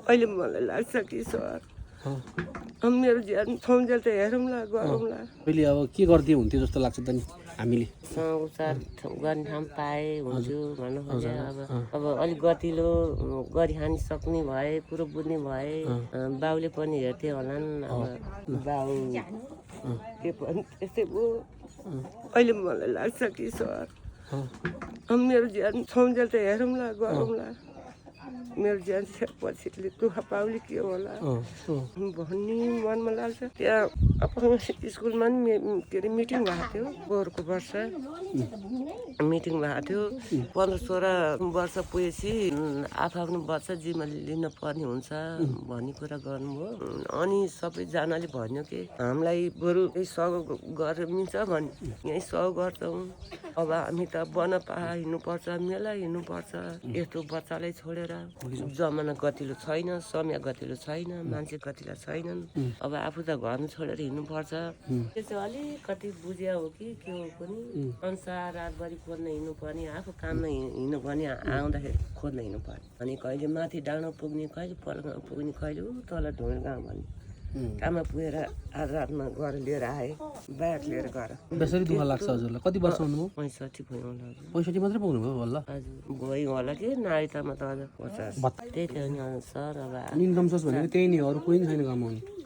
अहिले मलाई लाग्छ कि सर मेरो ज्यान छौन्जेल त हेरौँला गरौँला। अहिले अब के गरिदियो हुन्थ्यो जस्तो लाग्छ त नि हामीले? उपचार गर्ने ठाउँ पाए हुन्थ्यो भन्नु खोजे। अब अलिक गतिलो गरिहानी सक्ने भए, कुरो बुझ्ने भए बाउले पनि हेर्थे होलान्। अब बाउ के पनि त्यस्तै भयो। अहिले मलाई लाग्छ कि सर मेरो ज्यान छौन्जेल त हेरौँला गरौँला। मेरो ज्यान पछिले दुःख पाउले के होला भन्ने मनमा लाग्छ। त्यहाँ स्कुलमा नि के अरे मिटिङ भएको थियो पोहोरको वर्ष मिटिङ भएको थियो। 15-16 वर्ष पुगेपछि आफ्नो बच्चा जिम्मा लिन पर्ने हुन्छ भन्ने कुरा गर्नुभयो। अनि सबैजनाले भन्यो कि हामीलाई बरु यही सघाउ गरेर मिल्छ भने यहीँ सघाउ गर्छौँ। अब हामी त बनपा हिँड्नुपर्छ, मेला हिँड्नुपर्छ, यस्तो बच्चालाई छोडेर। जमाना गतिलो छैन, समय गतिलो छैन, मान्छे गतिलो छैनन्। अब आफू त घरमा छोडेर हिँड्नुपर्छ। त्यो चाहिँ अलिकति बुझ्या हो कि के हो पनि। संसार रातभरि खोज्न हिँड्नुपर्ने, आफू काममा हिँड्नुपर्ने, आउँदाखेरि खोज्न हिँड्नुपर्ने। अनि कहिले माथि डाँडो पुग्ने, कहिले पलगाउँ पुग्ने, कहिले ऊ तल ढुङ्गा गाउँ भन्ने। काममा पुगेर आज रातमा गएर लिएर आएँ, ब्याग लिएर गएर। बेसरी दुःख लाग्छ हजुरलाई। कति वर्ष हुनुभयो? 65 भयो होला। 65 मात्रै पुग्नुभयो होला? हजुर गयो होला कि नारीतामा त अझ 50। त्यही त हो नि सर। अब इन्कम सोर्स भनेको त्यही नै हो, अरू कोही छैन कमाउने।